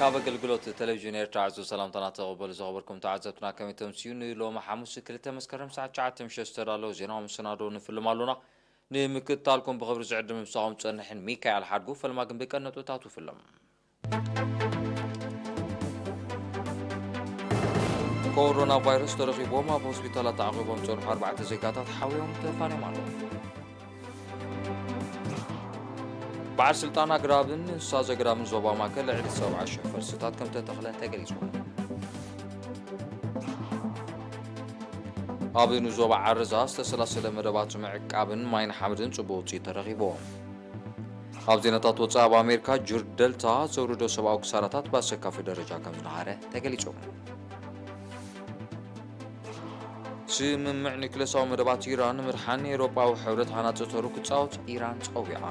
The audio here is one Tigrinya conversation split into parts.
ኣብ ኣገልግሎት ቴሌቪዥን ኤርትራ ዕዙዝ ሰላምታና ተቐበሉ። ዝኸበርኩም ተዓዘብትና፣ ከመይ ተምስዩ? ንሎሚ ሓሙስ ክልተ መስከረም ሰዓት ትሽዓተ ምሸት ዝተዳለወ ዜናዊ መሰናዶ ንፍልም ኣሎና። ንምክትታልኩም ብኽብሪ ዝዕድም ምሳኹም ጸንሕን ሚካኤል ሓድጉ። ፈልማ ግን ብቀን ነጥብታቱ ፍልም። ኮሮና ቫይረስ ተረኺቦም ኣብ ሆስፒታላት ተዓቒቦም ዝጸንሑ ኣርባዕተ ዜጋታት ሓውዮም ተፋንዮም ኣለዉ። በዓል ስልጣን ኣግራብን እንስሳ ዘገዳምን ዞባ ማእከል ልዕሊ ሰብዓ ሽሕ ፈልስታት ከም ተተኽለ ተገሊጹ። ኣብ ንዞባ ዓረዛ ዝተሰላሰለ መደባት ምዕቃብን ማይን ሓመድን ጽቡቕ ውጽኢት ተረኺቡ። ኣብ ዜናታት ወጻኢ፣ ኣብ ኣሜሪካ ጅር ደልታ ዘውርዶ ሰብኣዊ ክሳራታት ብኣሰካፊ ደረጃ ከም ዝነሃረ ተገሊጹ። ስምምዕ ኒክለሳዊ መደባት ኢራን ንምድሓን ኤውሮጳዊ ሕብረት ሃናጺ ተሩ ክጻወት ኢራን ጸዊዓ።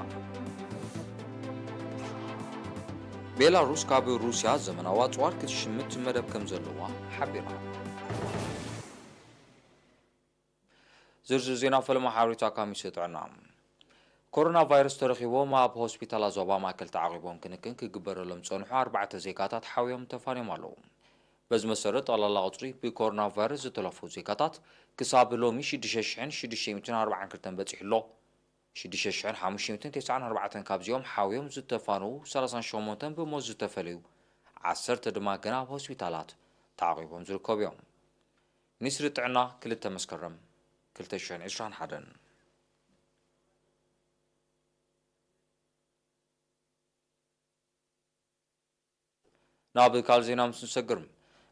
ቤላሩስ ካብ ሩስያ ዘመናዊ ኣጽዋር ክትሽምት መደብ ከም ዘለዋ ሓቢራ። ዝርዝር ዜና ፈለማ ሓበሬታ ካብ ሚኒስትሪ ጥዕና። ኮሮና ቫይረስ ተረኺቦም ኣብ ሆስፒታላት ዞባ ማእከል ተዓቒቦም ክንክን ክግበረሎም ዝጸንሑ ኣርባዕተ ዜጋታት ሓውዮም ተፋንዮም ኣለዉ። በዚ መሰረት፣ ጠቕላላ ቁጽሪ ብኮሮና ቫይረስ ዝተለፉ ዜጋታት ክሳብ ሎሚ ሽዱሽተ ሽሕን ሽዱሽተ ሚእትን ኣርባዓን ክልተን በጺሑ ኣሎ። ሽዱሽተ ሽሕን ሓሙሽተ ሚእትን ተስዓን ኣርባዕተን ካብዚኦም ሓውዮም ዝተፋነዉ፣ ሰላሳን ሸሞንተን ብሞት ዝተፈለዩ፣ ዓሰርተ ድማ ገና ኣብ ሆስፒታላት ተዓቒቦም ዝርከቡ እዮም። ሚኒስትሪ ጥዕና፣ ክልተ መስከረም ክልተ ሽሕን ዕስራን ሓደን። ናብ ካልእ ዜና ምስ ንሰግር፣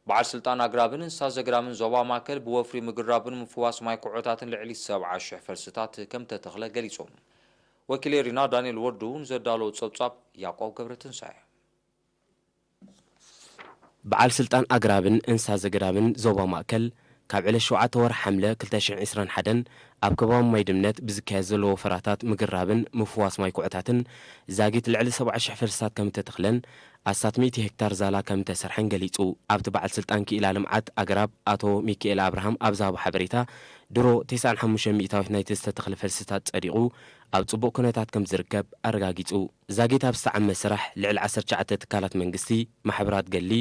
በዓል ስልጣን ኣግራብን እንስሳ ዘገዳምን ዞባ ማእከል ብወፍሪ ምግራብን ምፍዋስ ማይ ኩዖታትን ልዕሊ ሰብዓ ሽሕ ፈልስታት ከም ተተኽለ ገሊጹ። ወኪል ኤሪና ዳንኤል ወርዱ ንዘዳለዎ ጸብጻብ ያዕቆብ ገብረትንሳኤ። በዓል ስልጣን ኣግራብን እንስሳ ዘገዳምን ዞባ ማእከል ካብ ዕለት ሸውዓተ ወርሒ ሓምለ ክልተ ሽሕን ዕስራን ሓደን ኣብ ከባቢ ማይ ድምነት ብዝካየድ ዘሎ ወፈራታት ምግራብን ምፍዋስ ማይ ኩዕታትን ዛጊት ልዕሊ ሰብዓ ሽሕ ፈልስታት ከም እተተኽለን ኣስታት ሚእቲ ሄክታር ዛላ ከም እተሰርሐን ገሊጹ። ኣብቲ በዓል ስልጣን ክኢላ ልምዓት ኣግራብ ኣቶ ሚኪኤል ኣብርሃም ኣብ ዝሃቦ ሓበሬታ፣ ድሮ ተስዓን ሓሙሽተን ሚእታዊት ናይቲ ዝተተኽለ ፈልስታት ጸዲቑ ኣብ ጽቡቕ ኩነታት ከም ዝርከብ ኣረጋጊጹ። ዛጊት ኣብ ዝተዓመ ስራሕ ልዕሊ ዓሰርተ ትሽዓተ ትካላት መንግስቲ፣ ማሕበራት ገሊ፣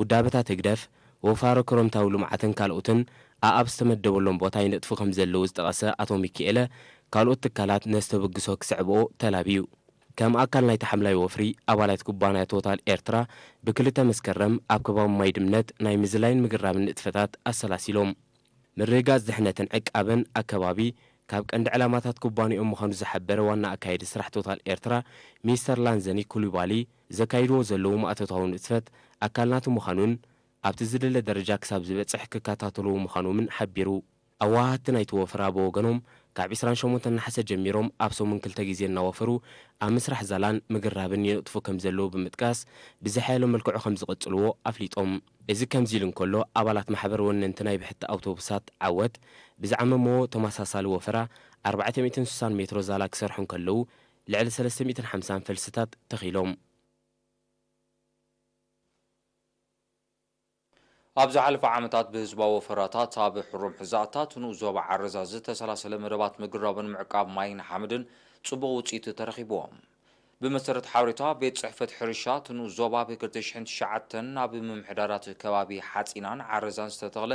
ውዳበታት ህግደፍ፣ ወፋሮ ክረምታዊ ልምዓትን ካልኦትን ኣኣብ ዝተመደበሎም ቦታ ይነጥፉ ከም ዘለዉ ዝጠቐሰ ኣቶ ሚኪኤለ፣ ካልኦት ትካላት ነዚ ተበግሶ ክስዕብኦ ተላብዩ። ከም ኣካል ናይቲ ሓምላይ ወፍሪ፣ ኣባላት ኩባንያ ቶታል ኤርትራ ብክልተ መስከረም ኣብ ከባቢ ማይ ድምነት ናይ ምዝላይን ምግራብን ንጥፈታት ኣሰላሲሎም። ምርግጋጽ ድሕነትን ዕቃበን ኣከባቢ ካብ ቀንዲ ዕላማታት ኩባንያኦም ምዃኑ ዝሓበረ ዋና ኣካያዲ ስራሕ ቶታል ኤርትራ ሚስተር ላንዘኒ ኩሉባሊ፣ ዘካይድዎ ዘለዉ ማእቶታዊ ንጥፈት ኣካል ናቱ ምዃኑን ኣብቲ ዝድለ ደረጃ ክሳብ ዝበጽሕ ክከታተልዎ ምዃኖምን ሓቢሩ። ኣዋሃህቲ ናይቲ ወፈራ ብወገኖም፣ ካብ ዕስራን ሸሞንተን ነሓሰ ጀሚሮም ኣብ ሰሙን ክልተ ግዜ እናወፈሩ ኣብ ምስራሕ ዛላን ምግራብን ይነጥፉ ከም ዘለዉ ብምጥቃስ፣ ብዝሓየለ መልክዑ ከም ዝቕጽልዎ ኣፍሊጦም። እዚ ከምዚ ኢሉ እንከሎ፣ ኣባላት ማሕበር ወነንቲ ናይ ብሕቲ ኣውቶቡሳት ዓወት ብዝዓመምዎ ተመሳሳሊ ወፈራ ኣርባዕተ ሚእትን ስሳን ሜትሮ ዛላ ክሰርሑ እንከለዉ፣ ልዕሊ ሰለስተ ሚእትን ሓምሳን ፈልስታት ተኺሎም። ኣብ ዝሓለፈ ዓመታት ብህዝባዊ ወፈራታት ኣብ ሕሩም ሕዛእታት ንኡስ ዞባ ዓረዛ ዝተሰላሰለ መደባት ምግራብን ምዕቃብ ማይን ሓመድን ጽቡቕ ውጽኢት ተረኺብዎም። ብመሰረት ሓበሬታ ቤት ጽሕፈት ሕርሻ እቲ ንኡስ ዞባ ብ ክልተ ሽሕን ትሽዓተን ኣብ ምምሕዳራት ከባቢ ሓጺናን ዓረዛን ዝተተኽለ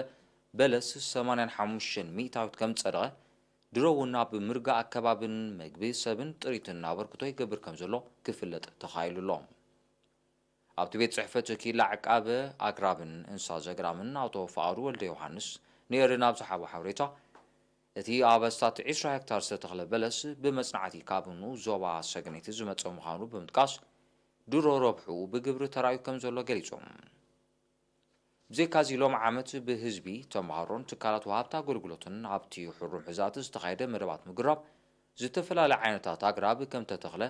በለስ ሰማንያን ሓሙሽተን ሚእታዊት ከም ዝጸደቐ፣ ድሮ እውን ኣብ ምርጋእ ኣከባብን መግቢ ሰብን ጥሪትን ኣበርክቶ ይገብር ከም ዘሎ ክፍለጥ ተኻኢሉ ኣሎ። ኣብቲ ቤት ጽሕፈት ክኢላ ዕቃበ ኣግራብን እንስሳ ዘግራምን ኣቶ ፍቓዱ ወልደ ዮሃንስ ንኤሪና ኣብ ዝሃቦ ሓበሬታ፣ እቲ ኣብ ኣስታት ዕስራ ሄክታር ዝተተኽለ በለስ ብመጽናዕቲ ካብ ንኡስ ዞባ ሰገነይቲ ዝመጸ ምዃኑ ብምጥቃስ፣ ድሮ ረብሕኡ ብግብሪ ተራእዩ ከም ዘሎ ገሊጹ። ብዘይካዚ፣ ሎም ዓመት ብህዝቢ፣ ተምሃሮን ትካላት ወሃብቲ ኣገልግሎትን ኣብቲ ሕሩም ሕዛእቲ ዝተኻየደ መደባት ምግራብ ዝተፈላለያ ዓይነታት ኣግራብ ከም ተተኽለ፣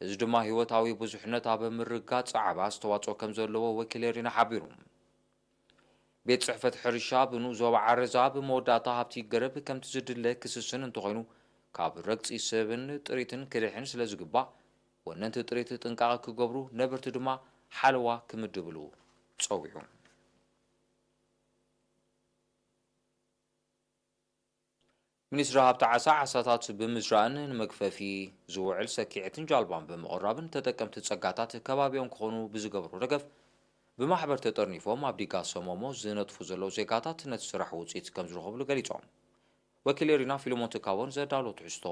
እዚ ድማ ህይወታዊ ብዙሕነት ኣብ ምርጋጽ ዓቢ ኣስተዋጽኦ ከም ዘለዎ ወኪል ኤሪና ሓቢሩ። ቤት ጽሕፈት ሕርሻ ብንኡስ ዞባ ዓረዛ ኣብ መወዳእታ ሃብቲ ገረብ ከምቲ ዝድለ ክስስን እንተኾይኑ፣ ካብ ረግጺ ሰብን ጥሪትን ክድሕን ስለ ዝግባእ፣ ወነንቲ ጥሪት ጥንቃቐ ክገብሩ፣ ነበርቲ ድማ ሓለዋ ክምድብሉ ጸዊዑ። ሚኒስትሪ ሃብቲ ዓሳ፣ ዓሳታት ብምዝራእን ንመግፈፊ ዝውዕል ሰኪዔትን ጃልባን ብምቕራብን ተጠቀምቲ ጸጋታት ከባቢኦም ክኾኑ ብዝገብሮ ደገፍ ብማሕበር ተጠርኒፎም ኣብ ዲጋ ሰመሞ ዝነጥፉ ዘለዉ ዜጋታት ነቲ ስራሕ ውፅኢት ከም ዝረኸብሉ ገሊጾም። ወኪል ኤሪና ፊልሞን ትካቦን ዘዳሎ ትሕዝቶ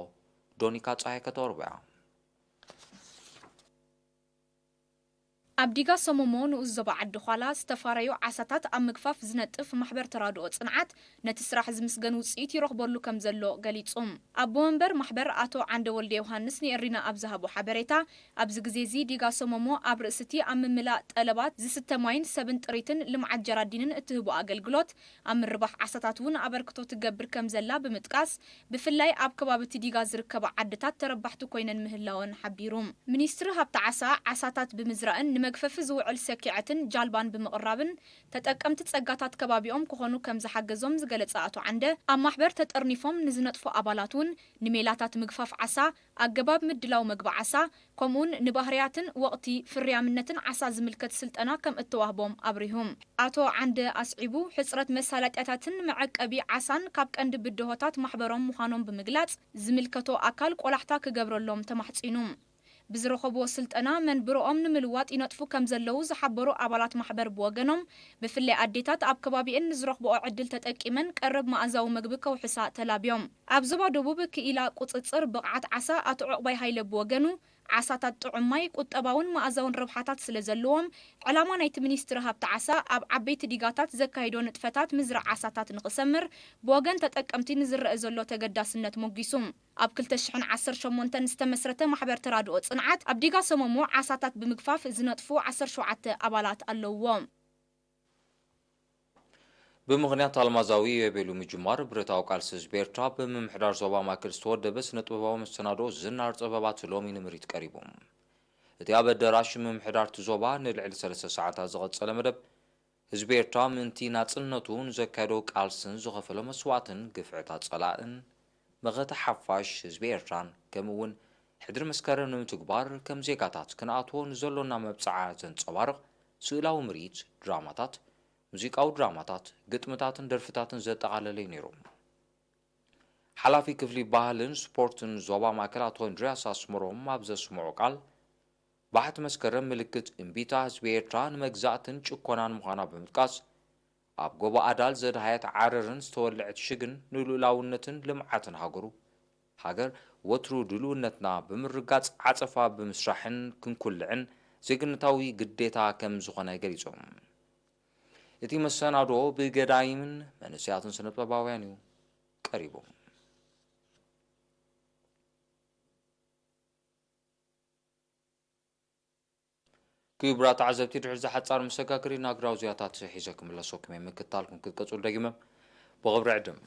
ዶኒካ ፀሃይ ከተቕርቦ እያ። ኣብ ዲጋ ሰመሞ ንኡስ ዞባ ዓዲ ዃላ ዝተፋረዩ ዓሳታት ኣብ ምግፋፍ ዝነጥፍ ማሕበር ተራድኦ ጽንዓት ነቲ ስራሕ ዝምስገን ውጽኢት ይረኽበሉ ከም ዘሎ ገሊጹ። ኣቦ መንበር ማሕበር ኣቶ ዓንደ ወልደ ዮሃንስ ንኤሪና ኣብ ዝሃቦ ሓበሬታ፣ ኣብዚ ግዜ እዚ ዲጋ ሰመሞ ኣብ ርእሲ እቲ ኣብ ምምላእ ጠለባት ዝስተ ማይን ሰብን ጥሪትን ልምዓት ጀራዲንን እትህቦ ኣገልግሎት ኣብ ምርባሕ ዓሳታት እውን ኣበርክቶ ትገብር ከም ዘላ ብምጥቃስ፣ ብፍላይ ኣብ ከባቢ እቲ ዲጋ ዝርከባ ዓድታት ተረባሕቲ ኮይነን ምህላወን ሓቢሩ። ሚኒስትሪ ሃብቲ ዓሳ፣ ዓሳታት ብምዝራእን ንመግፈፊ ዝውዕል ሰኪዐትን ጃልባን ብምቕራብን ተጠቀምቲ ጸጋታት ከባቢኦም ክኾኑ ከም ዝሓገዞም ዝገለጸ ኣቶ ዓንደ፣ ኣብ ማሕበር ተጠርኒፎም ንዝነጥፉ ኣባላት እውን ንሜላታት ምግፋፍ ዓሳ፣ ኣገባብ ምድላው መግቢ ዓሳ፣ ከምኡውን ንባህርያትን ወቕቲ ፍርያምነትን ዓሳ ዝምልከት ስልጠና ከም እተዋህቦም ኣብሪሁ። ኣቶ ዓንደ ኣስዒቡ፣ ሕጽረት መሳለጥያታትን መዐቀቢ ዓሳን ካብ ቀንዲ ብድሆታት ማሕበሮም ምዃኖም ብምግላጽ፣ ዝምልከቶ ኣካል ቆላሕታ ክገብረሎም ተማሕጺኑ። ብዝረኸብዎ ስልጠና መንብሮኦም ንምልዋጥ ይነጥፉ ከም ዘለዉ ዝሓበሩ ኣባላት ማሕበር ብወገኖም፣ ብፍላይ ኣዴታት ኣብ ከባቢኤን ንዝረኽብኦ ዕድል ተጠቂመን ቀረብ መኣዛዊ መግቢ ከውሕሳ ተላብዮም። ኣብ ዞባ ደቡብ ክኢላ ቁጽጽር ብቕዓት ዓሳ ኣቶ ዑቕባይ ሃይለ ብወገኑ፣ ዓሳታት ጥዑም ማይ፣ ቁጠባውን መኣዛውን ረብሓታት ስለ ዘለዎም፣ ዕላማ ናይቲ ሚኒስትሪ ሃብቲ ዓሳ ኣብ ዓበይቲ ዲጋታት ዘካይዶ ንጥፈታት ምዝራእ ዓሳታት ንኽሰምር ብወገን ተጠቀምቲ ንዝረአ ዘሎ ተገዳስነት ሞጊሱ። ኣብ ክልተ ሽሕን ዓሰርተ ሸሞንተን ዝተመስረተ ማሕበር ተራድኦ ጽንዓት፣ ኣብ ዲጋ ሰመሞ ዓሳታት ብምግፋፍ ዝነጥፉ ዓሰርተ ሸውዓተ ኣባላት ኣለውዎ። ብምኽንያት ኣልማዛዊ የቤሉ ምጅማር ብረታዊ ቃልሲ ህዝቢ ኤርትራ፣ ብምምሕዳር ዞባ ማእከል ዝተወደበ ስነ ጥበባዊ መሰናድኦ ዝናር ጥበባት ሎሚ ንምርኢት ቀሪቡ። እቲ ኣብ ኣዳራሽ ምምሕዳር እቲ ዞባ ንልዕሊ ሰለስተ ሰዓታት ዝቐጸለ መደብ፣ ህዝቢ ኤርትራ ምእንቲ ናጽነቱ ንዘካየዶ ቃልስን ዝኸፈሎ መስዋእትን ግፍዕታት ጸላእን መኸተ ሓፋሽ ህዝቢ ኤርትራን፣ ከምኡ እውን ሕድሪ መስከረም ንምትግባር ከም ዜጋታት ክንኣትዎ ንዘሎና መብጽዓ ዘንጸባርቕ ስእላዊ ምርኢት፣ ድራማታት፣ ሙዚቃዊ ድራማታት፣ ግጥምታትን ደርፍታትን ዘጠቓለለ እዩ ነይሩ። ሓላፊ ክፍሊ ባህልን ስፖርትን ዞባ ማእከል ኣቶ እንድርያስ ኣስመሮም ኣብ ዘስምዖ ቃል፣ ባሕቲ መስከረም ምልክት እምቢታ ህዝቢ ኤርትራ ንመግዛእትን ጭኮናን ምዃና ብምጥቃስ፣ ኣብ ጎቦ ኣዳል ዘድሃየት ዓረርን ዝተወልዐት ሽግን ንልኡላውነትን ልምዓትን ሃገሩ፣ ሃገር ወትሩ ድልውነትና ብምርጋጽ ዓጸፋ ብምስራሕን ክንኩልዕን ዜግነታዊ ግዴታ ከም ዝኾነ ገሊጾም። እቲ መሰናድኦ ብገዳይምን መንእሰያትን ስነ-ጥበባውያን እዩ ቀሪቡ። ክቡራት ተዓዘብቲ፣ ድሕሪ ዝሓጻር መሰጋገሪ ናግራዊ ዜናታት ሒዘ ክምለሰኩም እየ። ምክትታልኩም ክትቀጽሉ ደጊመ ብኽብሪ ዕድም።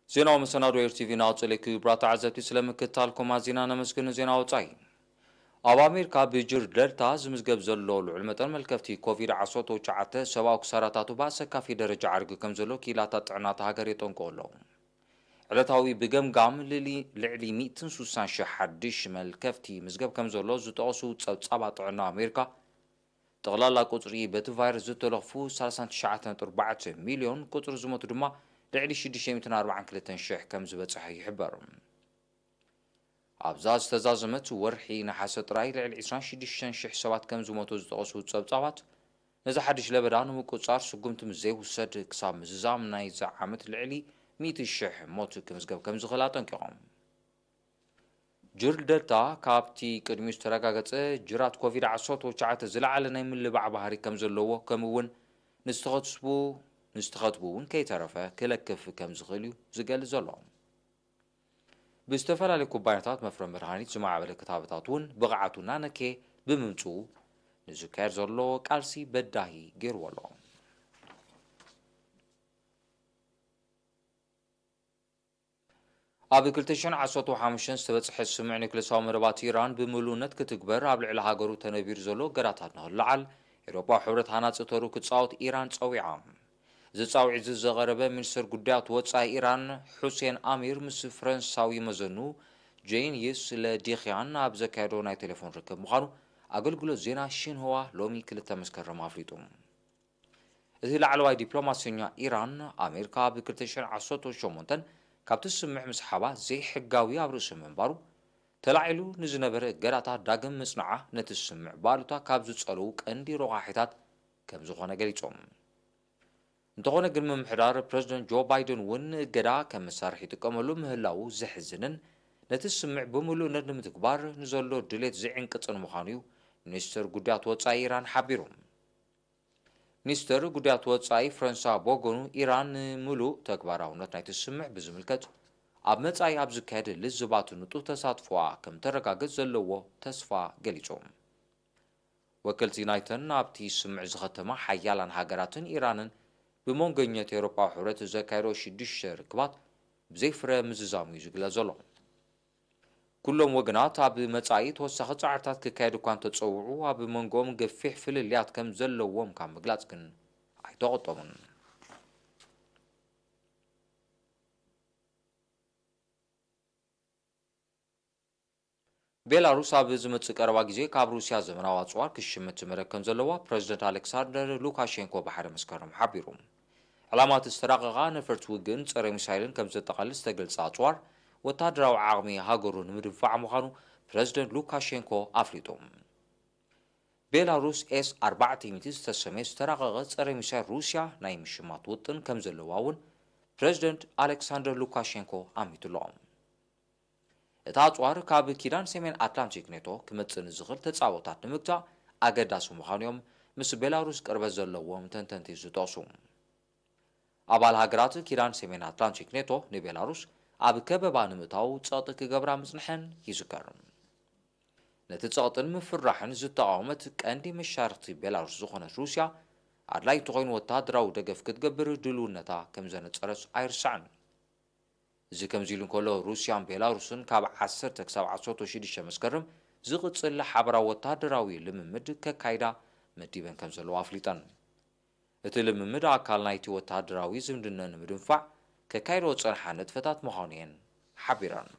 ዜናዊ መሰናዶ ኤር ቲቪ ናቕጽል። ክቡራት ተዓዘብቲ፣ ስለ ምክትታልኩም ኣዚና ነመስግን። ዜና ወጻኢ። ኣብ ኣሜሪካ ብጅር ደልታ ዝምዝገብ ዘሎ ልዑል መጠን መልከፍቲ ኮቪድ ዓሰርተ ትሽዓተ ሰብኣዊ ክሳራታቱ ብኣሰካፊ ደረጃ ዓሪጉ ከም ዘሎ ክኢላታት ጥዕና እታ ሃገር የጠንቅቑ ኣለዉ። ዕለታዊ ብገምጋም ልዕሊ፣ ልዕሊ ሚእትን ስሳን ሽሕ ሓድሽ መልከፍቲ ይምዝገብ ከም ዘሎ ዝጠቐሱ ጸብጻባት ጥዕና ኣሜሪካ፣ ጠቕላላ ቁጽሪ በቲ ቫይረስ ዝተለኽፉ ሰላሳን ትሽዓተን ነጥቢ ኣርባዕተ ሚልዮን፣ ቁጽሪ ዝሞቱ ድማ ልዕሊ ሽዱሽተ ሚእትን ኣርባዓን ክልተን ሽሕ ከም ዝበጽሐ ይሕበር። ኣብዛ ዝተዛዘመት ወርሒ ነሓሰ ጥራይ ልዕሊ ዕስራን ሽዱሽተን ሽሕ ሰባት ከም ዝሞቱ ዝጠቐሱ ጸብጻባት፣ ነዚ ሓድሽ ለበዳ ንምቁጽጻር ስጉምቲ ምስ ዘይውሰድ፣ ክሳብ ምዝዛም ናይዚ ዓመት ልዕሊ ሚእቲ ሽሕ ሞት ክምዝገብ ከም ዝኽእል ኣጠንቂቖም። ጅር ደልታ ካብቲ ቅድሚኡ ዝተረጋገጸ ጅራት ኮቪድ ዓሰርተ ትሽዓተ ዝለዓለ ናይ ምልባዕ ባህሪ ከም ዘለዎ፣ ከምኡ እውን ንዝተኸትቡ፣ ንዝተኸትቡ እውን ከይተረፈ ክለክፍ ከም ዝኽእል እዩ ዝገልጽ ዘሎ። ብዝተፈላለዩ ኩባንያታት መፍረ መድሃኒት ዝማዕበለ ክታበታት እውን ብቕዓቱ እናነከየ ብምምጽኡ፣ ንዝካየድ ዘሎ ቃልሲ በዳሂ ገይርዎ ኣሎ። ኣብ ክልተ ሽሕን ዓሰርተ ሓሙሽተን ዝተበጽሐ ስምምዕ ኒክለሳዊ መደባት ኢራን ብምሉእነት ክትግበር ኣብ ልዕሊ ሃገሩ ተነቢሩ ዘሎ እገዳታት ንኽልዓል፣ ኤውሮጳዊ ሕብረት ሃናጺ ተሩ ክጻወት ኢራን ጸዊዓ። እዚ ጻውዒት እዚ ዘቐረበ ሚኒስትር ጉዳያት ወጻኢ ኢራን ሑሴን ኣሚር ምስ ፈረንሳዊ መዘኑ ጄን ይስ ለዲኽያን ኣብ ዘካየዶ ናይ ቴሌፎን ርክብ ምዃኑ ኣገልግሎት ዜና ሺንሁዋ ሎሚ ክልተ መስከረም ኣፍሊጡ። እቲ ላዕለዋይ ዲፕሎማሰኛ ኢራን፣ ኣሜሪካ ኣብ ክልተ ሽሕን ዓሰርተ ሸሞንተን ካብቲ ስምምዕ ምስሓባ ዘይሕጋዊ ኣብ ርእሲ ምንባሩ፣ ተላዒሉ ንዝነበረ እገዳታት ዳግም ምጽናዓ ነቲ ስምምዕ ብኣሉታ ካብ ዝጸልዉ ቀንዲ ረቋሒታት ከም ዝኾነ ገሊጾም። እንተኾነ ግን፣ ምምሕዳር ፕረዚደንት ጆ ባይደን እውን ንእገዳ ከም መሳርሒ ይጥቀመሉ ምህላዉ ዘሕዝንን ነቲ ስምምዕ ብምሉእነት ንምትግባር ንዘሎ ድሌት ዝዕንቅጽን ምዃኑ እዩ ሚኒስተር ጉዳያት ወጻኢ ኢራን ሓቢሩ። ሚኒስተር ጉዳያት ወጻኢ ፍረንሳ ቦጎኑ፣ ኢራን ንምሉእ ተግባራውነት ናይቲ ስምምዕ ብዝምልከት ኣብ መጻኢ ኣብ ዝካየድ ልዝባት ንጡፍ ተሳትፎኣ ከም ተረጋግጽ ዘለዎ ተስፋ ገሊጹ። ወከልቲ ናይተን ኣብቲ ስምምዕ ዝኸተማ ሓያላን ሃገራትን ኢራንን ብመንጎኛት ኤውሮጳዊ ሕብረት ዘካየዶ ሽዱሽተ ርክባት ብዘይፍረ ምዝዛሙ እዩ ዝግለጽ ዘሎ። ኩሎም ወገናት ኣብ መጻኢ ተወሳኺ ጻዕርታት ክካየድ እኳ እንተጸውዑ፣ ኣብ መንጎኦም ገፊሕ ፍልልያት ከም ዘለዎም ካብ ምግላጽ ግን ኣይተቖጠቡን። ቤላሩስ ኣብ ዝመጽእ ቀረባ ግዜ ካብ ሩስያ ዘመናዊ ኣጽዋር ክሽምት መደብ ከም ዘለዋ ፕረዚደንት ኣሌክሳንደር ሉካሼንኮ ብሓደ መስከረም ሓቢሩ። ዕላማ እቲ ዝተራቐቓ ነፈርቲ ውግእን ጸረ ሚሳይልን ከም ዘጠቓልል ዝተገልጸ ኣጽዋር፣ ወታደራዊ ዓቕሚ ሃገሩ ንምድንፋዕ ምዃኑ ፕረዚደንት ሉካሼንኮ ኣፍሊጡ። ቤላሩስ ኤስ ኣርባዕተ ሚእቲ ዝተሰመየ ዝተራቐቐ ጸረ ሚሳይል ሩስያ ናይ ምሽማት ውጥን ከም ዘለዋ እውን ፕረዚደንት ኣሌክሳንደር ሉካሼንኮ ኣሚቱ ኣሎ። እቲ ኣጽዋር ካብ ኪዳን ሰሜን ኣትላንቲክ ኔቶ ክመጽእ ንዝኽእል ተጻብኦታት ንምግታእ ኣገዳሲ ምዃኑ እዮም ምስ ቤላሩስ ቅርበት ዘለዎም ተንተንቲ ዝጠቕሱ። ኣባል ሃገራት ኪዳን ሰሜን ኣትላንቲክ ኔቶ ንቤላሩስ ኣብ ከበባ ንምእታው ጸቕጢ ክገብራ ምጽንሐን ይዝከር። ነቲ ጸቕጥን ምፍርራሕን ዝተቓወመት ቀንዲ መሻርኽቲ ቤላሩስ ዝኾነት ሩስያ፣ ኣድላዪ እንተኾይኑ ወታደራዊ ደገፍ ክትገብር ድልውነታ ከም ዘነጸረት ኣይርሳዕን። እዚ ከምዚ ኢሉ እንከሎ፣ ሩስያን ቤላሩስን ካብ ዓሰርተ ክሳብ ዓሰርተ ሽዱሽተ መስከረም ዝቕጽል ሓበራዊ ወታደራዊ ልምምድ ከካይዳ መዲበን ከም ዘለዋ ኣፍሊጠን። እቲ ልምምድ ኣካል ናይቲ ወታደራዊ ዝምድና ንምድንፋዕ ከካይዶ ዝጸንሓ ንጥፈታት ምዃኑ እየን ሓቢረን።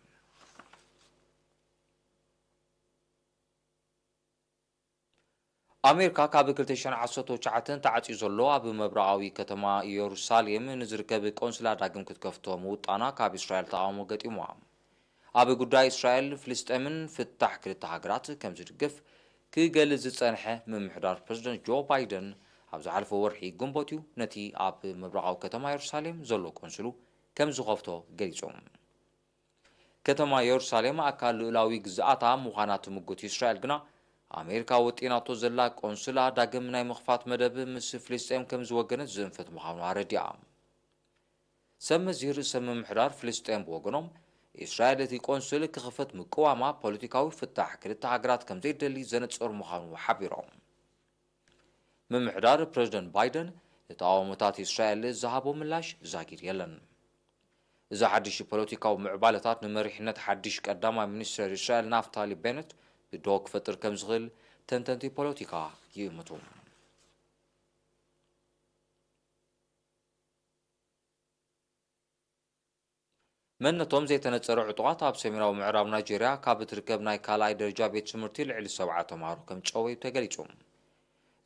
ኣሜሪካ ካብ ክልተ ሽሕን ዓሰርተ ትሽዓተን ተዓጽዩ ዘሎ ኣብ ምብራቓዊ ከተማ ኢየሩሳሌም ንዝርከብ ቆንስላ ዳግም ክትከፍቶ ምውጣና ካብ እስራኤል ተቓውሞ ገጢምዋ። ኣብ ጉዳይ እስራኤል ፍልስጤምን ፍታሕ ክልተ ሃገራት ከም ዝድግፍ ክገልጽ ዝጸንሐ ምምሕዳር ፕረዚደንት ጆ ባይደን፣ ኣብ ዝሓለፈ ወርሒ ግንቦት እዩ ነቲ ኣብ ምብራቓዊ ከተማ ኢየሩሳሌም ዘሎ ቆንስሉ ከም ዝኸፍቶ ገሊጹ። ከተማ የሩሳሌም ኣካል ልኡላዊ ግዝኣታ ምዃና ትምጉት እስራኤል ግና፣ ኣሜሪካ ወጢናቶ ዘላ ቆንስላ ዳግም ናይ ምኽፋት መደብ ምስ ፍልስጤም ከም ዝወገነት ዝእንፍት ምዃኑ ኣረዲኣ። ሰብ መዚ ርእሰ ምምሕዳር ፍልስጤም ብወገኖም፣ እስራኤል እቲ ቆንስል ክኽፈት ምቅዋማ ፖለቲካዊ ፍታሕ ክልተ ሃገራት ከም ዘይደሊ ዘነጽር ምዃኑ ሓቢሮም። ምምሕዳር ፕረዚደንት ባይደን ንተቓውሞታት እስራኤል ዝሃቦ ምላሽ ዛጊድ የለን። እዚ ሓድሽ ፖለቲካዊ ምዕባለታት ንመሪሕነት ሓድሽ ቀዳማይ ሚኒስትር እስራኤል ናፍታሊ ቤነት ብዶ ክፈጥር ከም ዝኽእል ተንተንቲ ፖለቲካ ይእምቱ። መንነቶም ዘይተነጸረ ዕጡቓት ኣብ ሰሜናዊ ምዕራብ ናይጄርያ ካብ እትርከብ ናይ ካልኣይ ደረጃ ቤት ትምህርቲ ልዕሊ ሰብዓ ተምሃሮ ከም ጨወዩ ተገሊጹ።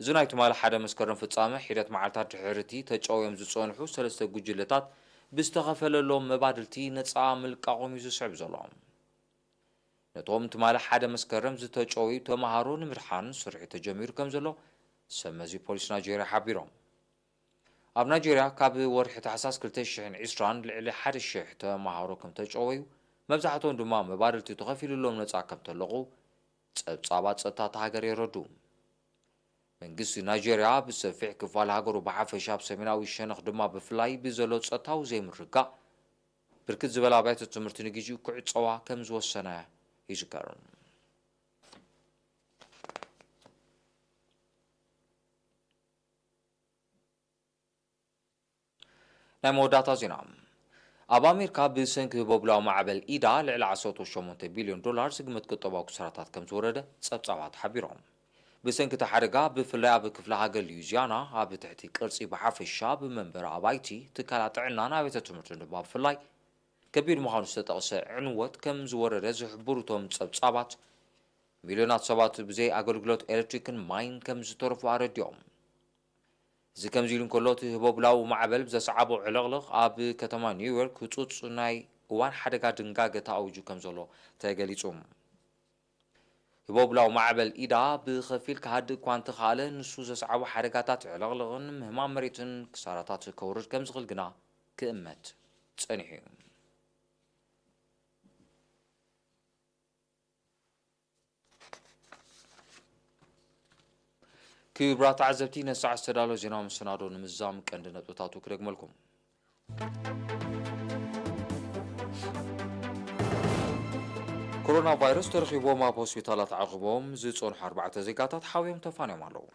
እዚ ናይ ትማሊ ሓደ መስከረም ፍጻመ፣ ሒደት መዓልታት ድሕሪ እቲ ተጨውዮም ዝጸንሑ ሰለስተ ጉጅለታት ብዝተኸፈለሎም መባድልቲ ነጻ ምልቃቖም እዩ ዝስዕብ ዘሎ። ነቶም ትማሊ ሓደ መስከረም ዝተጨውዩ ተምሃሮ ንምድሓን ስርሒት ተጀሚሩ ከም ዘሎ ሰብ መዚ ፖሊስ ናይጄርያ ሓቢሮም። ኣብ ናይጄርያ ካብ ወርሒ ታሕሳስ ክልተ ሽሕን ዕስራን ልዕሊ ሓደ ሽሕ ተምሃሮ ከም ተጨወዩ፣ መብዛሕትኦም ድማ መባድልቲ ተኸፊሉሎም ነጻ ከም ተለቑ ጸብጻባት ጸጥታ እታ ሃገር የረዱ። መንግስቲ ናይጄርያ ብሰፊሕ ክፋል ሃገሩ ብሓፈሻ፣ ኣብ ሰሜናዊ ሸነኽ ድማ ብፍላይ ብዘሎ ጸጥታዊ ዘይምርግጋእ፣ ብርክት ዝበላ ኣብያተ ትምህርቲ ንግዜኡ ክዕጸዋ ከም ዝወሰነ ይዝከር። ናይ መወዳእታ ዜና። ኣብ ኣሜሪካ ብሰንኪ ህቦብላዊ ማዕበል ኢዳ ልዕሊ ዓሰርተ ሸሞንተ ቢልዮን ዶላር ዝግመት ቁጠባዊ ክሳራታት ከም ዝወረደ ጸብጻባት ሓቢሮም። ብሰንኪ እቲ ሓደጋ፣ ብፍላይ ኣብ ክፍለ ሃገር ሉዊዚያና፣ ኣብ ትሕቲ ቅርጺ ብሓፈሻ፣ ብመንበሪ ኣባይቲ፣ ትካላት ጥዕናን ኣብያተ ትምህርትን ድማ ብፍላይ ከቢድ ምዃኑ ዝተጠቕሰ ዕንወት ከም ዝወረደ ዝሕብሩ እቶም ጸብጻባት፣ ሚልዮናት ሰባት ብዘይ ኣገልግሎት ኤሌክትሪክን ማይን ከም ዝተረፉ ኣረዲኦም። እዚ ከምዚ ኢሉ እንከሎ፣ እቲ ህቦብላዊ ማዕበል ብዘስዓቦ ዕልቕልቕ ኣብ ከተማ ኒውዮርክ ህጹጽ ናይ እዋን ሓደጋ ድንጋገ ተኣዊጁ ከም ዘሎ ተገሊጹ። ህቦብላዊ ማዕበል ኢዳ ብኸፊል ክሃድእ እኳ እንተኸኣለ፣ ንሱ ዘስዓቦ ሓደጋታት ዕልቕልቕን ምህማም መሬትን ክሳራታት ከውርድ ከም ዝኽእል ግና ክእመት ጸኒሑ እዩ። ክቡራት ተዓዘብቲ፣ ነሳዕ ዝተዳለወ ዜናዊ መሰናዶ ንምዝዛም ቀንዲ ነጥብታቱ ክደግመልኩም። ኮሮና ቫይረስ ተረኺቦም ኣብ ሆስፒታላት ዓቕቦም ዝጸንሑ ኣርባዕተ ዜጋታት ሓውዮም ተፋንዮም ኣለዉ።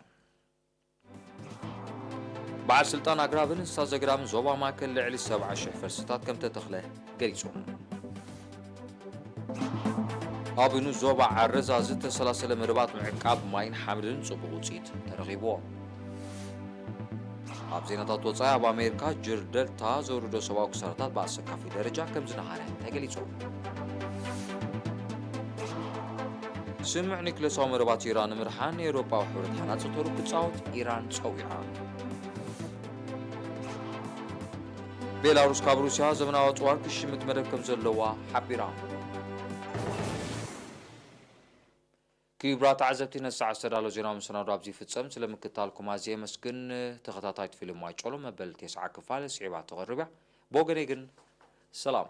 በዓል ስልጣን ኣግራብን እንስሳ ዘገዳምን ዞባ ማእከል ልዕሊ ሰብዓ ሽሕ ፈልስታት ከም ተተኽለ ገሊጹ። ኣብ ንኡስ ዞባ ዓረዛ ዝተሰላሰለ መደባት ምዕቃብ ማይን ሓመድን ጽቡቕ ውጽኢት ተረኺብዎ። ኣብ ዜናታት ወጻኢ፣ ኣብ ኣሜሪካ ጅር ደልታ ዘውርዶ ሰብኣዊ ክሳራታት ብኣሰካፊ ደረጃ ከም ዝነሃረ ተገሊጹ። ስምምዕ ኒክለሳዊ መደባት ኢራን ንምድሓን ኤውሮጳዊ ሕብረት ሃናጺ ተሩ ክጻወት ኢራን ጸዊዓ። ቤላሩስ ካብ ሩስያ ዘመናዊ ኣጽዋር ክሽምት መደብ ከም ዘለዋ ሓቢራ። ክቡራት ተዓዘብቲ፣ ነቲ ሰዓት ዝተዳለወ ዜናዊ መሰናዶ ኣብዚ ይፍጸም። ስለ ምክትታልኩም ኣዝየ የመስግን። ተኸታታሊት ፊልም ማይ ጨሎ መበል ተስዓ ክፋል ስዒባ ትቐርብ እያ። ብወገነይ ግን ሰላም።